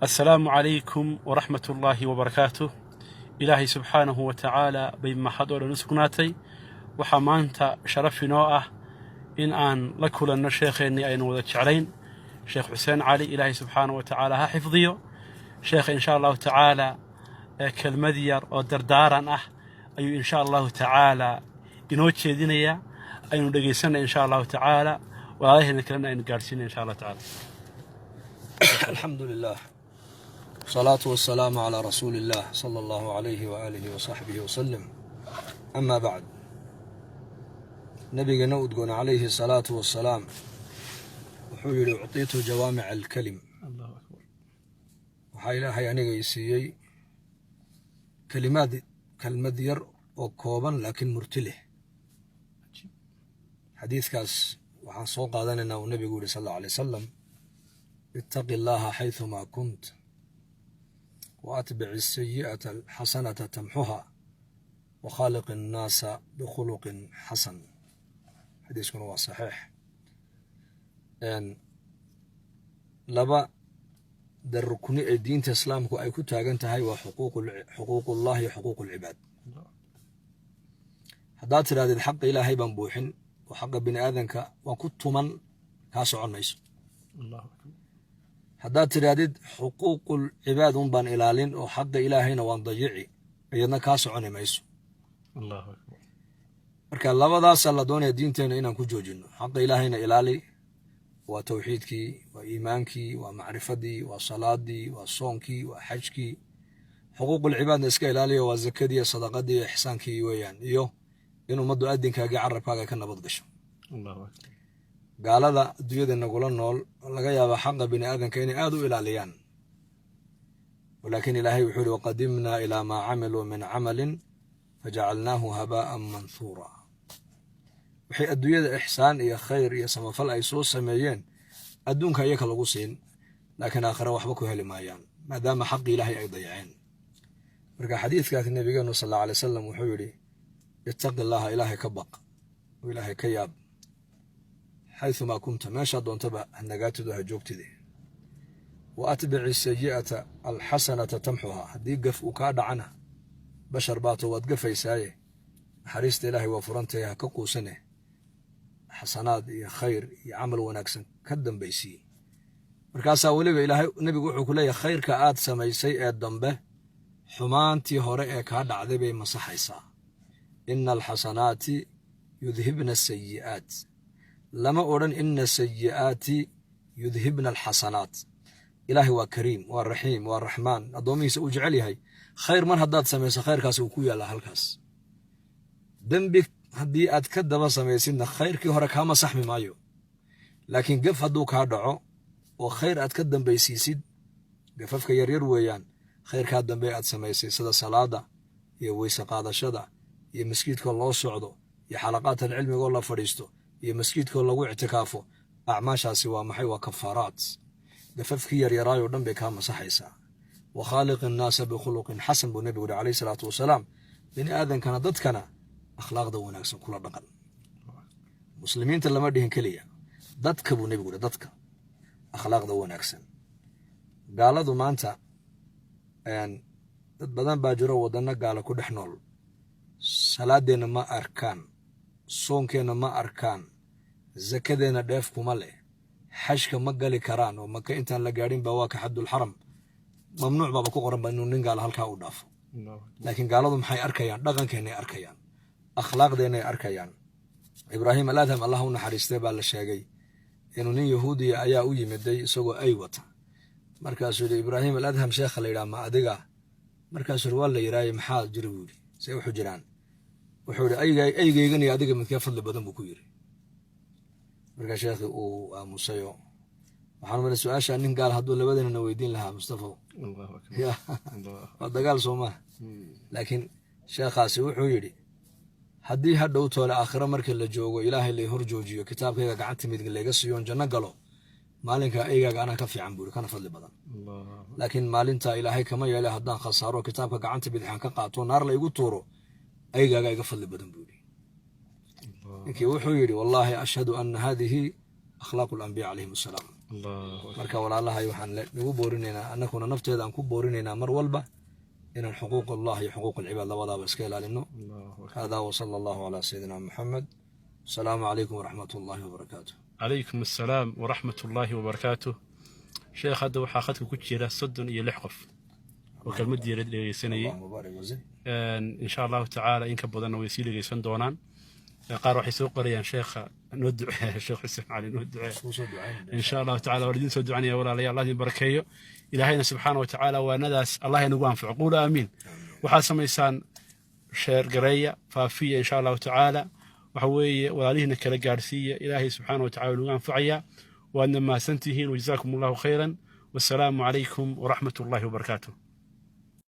Assalaamu calaykum waraxmat ullaahi wabarakaatuh. Ilaahay subxaanahu wa tacaala bay mahad oo dhan u sugnaatay. Waxaa maanta sharaf inoo ah in aan la kulanno sheekheennii aynu wada jeclayn, Sheekh Xuseen Cali. Ilaahay subxaanahu wa tacaala ha xifdiyo sheekha. Insha Allahu tacaala kelmad yar oo dardaaran ah ayuu insha Allahu tacaala inoo jeedinayaa. Aynu dhegaysanay insha Allahu tacaala, walaalaheena kalena aynu gaadhsiinay insha Allahu tacaala. الحمد لله، والصلاة والسلام على رسول الله صلى الله عليه وآله وصحبه وسلم، أما بعد. Nabigeena udgoon عليه الصلاة والسلام wuxuu yidhi: "أعطيت جوامع الكلم." Allahu akbar. Waxaa Ilaahay aniga i siiyey kelimaad, kelmad yar oo kooban laakiin murti leh. Xadiidkaas waxaan soo qaadanaynaa uu nabigu yidhi صلى الله عليه وسلم: اتق الله حيثما كنت وأتبع السيئة الحسنة تمحها وخالق الناس بخلق حسن. Xadiiskuna waa saxiix. Laba da rukni ee diinta Islaamku ay ku taagan tahay waa xuquuqullahi iyo xuquuqu alcibaad. Haddaad tidhahdid xaqa Ilaahay baan buuxin oo xaqa bini aadanka waan ku tuman, kaa socon mayso. Allahu akbar. Haddaad tidhaahdid xuquuqul cibaad un baan ilaalin oo xaqa Ilaahayna waan dayici, iyadna kaa soconi mayso. Allahu akbar. Marka labadaasaa la doonaya diinteenna inaan ku joojino. Xaqa Ilaahayna ilaali, waa tawxiidkii, waa iimaankii, waa macrifadii, waa salaadii, waa soonkii, waa xajkii. Xuquuqul cibaadna iska ilaaliya, waa zakadii iyo sadaqadii iyo ixsaankii weeyaan, iyo in ummaddu adinkaagii carabkaaga ka nabad gasho. Allahu akbar. Gaalada adduunyada nagula nool laga yaaba xaqa bini aadanka inay aada u ilaaliyaan, walaakin Ilaahay wuxuu yihi: وقدمنا إلى ما عملوا من عمل فجعلناه هباء منثورا. Waxay adduunyada ixsaan iyo khayr iyo samafal ay soo sameeyeen adduunka iyaka lagu siin, laakiin aakhire waxba ku heli maayaan, maadaama xaqi Ilaahay ay dayaceen. Marka xadiidkaas nabigeenu صلى الله عليه وسلم wuxuu yidhi: اتق الله, Ilaahay ka baq oo Ilaahay ka yaab, حيثما كنت, meeshaa doontaba hanagaatido, ha joogtide. وأتبع السيئة الحسنة تمحها. Haddii gaf uu kaa dhacana, bashar baato, waad gafaysaaye, naxariista Ilaahay waa furantahay, ha ka quusane, xasanaad iyo khayr iyo camal wanaagsan ka dambaysiiye. Markaasaa weliba Ilaahay, nebigu wuxuu ku leeyahay: khayrka aad samaysay ee dambe xumaantii hore ee kaa dhacday bay masaxaysaa. إن الحسنات يذهبن السيئات. Lama odhan إن السيئات يذهبن الحسنات. Ilaahay waa kariim, waa raxiim, waa raxmaan, addoomihiisa uu jecel yahay. Khayr mar haddaad samayso, khayrkaasi uu ku yaallaa halkaas. Dembi haddii aad ka daba samaysidna, khayrkii hore kaa masaxmi maayo. Laakiin gaf hadduu kaa dhaco oo khayr aad ka dambaysiisid, gafafka yaryar weeyaan, khayrkaa dambe aad samaysay, sida salaada iyo weyse qaadashada iyo maskiidkoo loo socdo iyo xalaqaatan cilmigoo la fadhiisto iyo maskiidkoo lagu ictikaafo, acmaashaasi waa maxay? Waa kafaaraat. Gafafkii yaryaraayoo dhan bay kaa masaxaysaa. وخالق الناس بخلق حسن buu nebigu yidhi عليه الصلاة والسلام. Bini aadankana, dadkana akhlaaqda wanaagsan kula dhaqan. Muslimiinta lama dhihin keliya, dadka buu nebigu yidhi, dadka akhlaaqda wanaagsan. Gaaladu maanta, dad badan baa jiro waddanno gaala ku dhex nool, salaadeenna ma arkaan, soonkeenna ma arkaan, sakadeenna dheef kuma leh, xajka ma gali karaan oo Maka intaan la gaadhin ba waa ka xaddulxaram, mamnuuc baaba ku qoran ba inuu nin gaala halkaa u dhaafo. Laakiin gaaladu maxay arkayaan? Dhaqankeennay arkayaan, akhlaaqdeennay arkayaan. Ibraahim Aladham, Allah u naxariistay, baa la sheegay inuu nin Yahuudiya ayaa u yimiday isagoo ay wata. Markaasuu yidhi: "Ibraahim Aladham sheekha la yidhaha ma adiga?" Markaasuu yidhi: "Waa la yidhaaye, maxaa jira?" buu yidhi. "See wuxuu jiraan?" Wuxuu yidhi: "Aygaygan iyo adiga midkee fadli badan?" buu ku yidhi. Markaa sheekhii uu aamusayo. Waxaan malay su-aasha nin gaal hadduu labadeenana weydiin lahaa, Mustafa, ya waa dagaal, soo maha? Laakiin sheekhaasi wuxuu yidhi: "Haddii hadhow toole aakhiro markii la joogo Ilaahay lay hor joojiyo, kitaabkayga gacanta midig layga siiyoon janno galo, maalinka aygaaga anaa ka fiican," buu yidhi, "kana fadli badan. Laakiin maalinta Ilaahay kama yeele, haddaan khasaaro, kitaabka gacanta bidixaan ka qaato, naar la igu tuuro, aygaaga iga fadli badan," buu yidhi. Ninkii wuxuu yidhi: "والله أشهد أن هذه أخلاق الأنبياء عليهم السلام." Allahu akbar. Marka walaalahay, waxaan nagu boorinaynaa, annaguna nafteeda aan ku boorinaynaa, mar walba inaan xuquuq Allah iyo xuquuq alcibaad labadaaba iska ilaalino. Allahu akbar. Hada وصلى الله على سيدنا محمد. السلام عليكم ورحمة الله وبركاته. Calaykum assalaam waraxmat ullaahi wabarakaatuh. Sheekh, hadda waxaa khadka ku jira 36 qof oo kelmadii dhegeysanayay. اللهم بارك وزد. Insha Allahu tacaala in ka badanna way sii dhegeysan doonaan. Qaar waxay soo qorayaan: "Sheekha noo ducee, Sheekh Xuseen Cali noo ducee." Kuu soo ducayn. Insha Allahu tacala waan idin soo ducanaya, walaalayaal. Allah idin barakeeyo. Ilaahayna subxaana wa tacaala waanadaas Allah inagu anfaco. Quulu aamiin. Waxaad samaysaan share gareeya, faafiya, insha Allahu tacaala. Waxa weeye walaalihiina kala gaarsiiya. Ilaahay subxaana wa tacala nagu anfacaya. Waadna mahadsantihiin. Wajazaakum Allahu khayran. Wasalaamu calaykum waraxmat ullahi wabarakaatuh.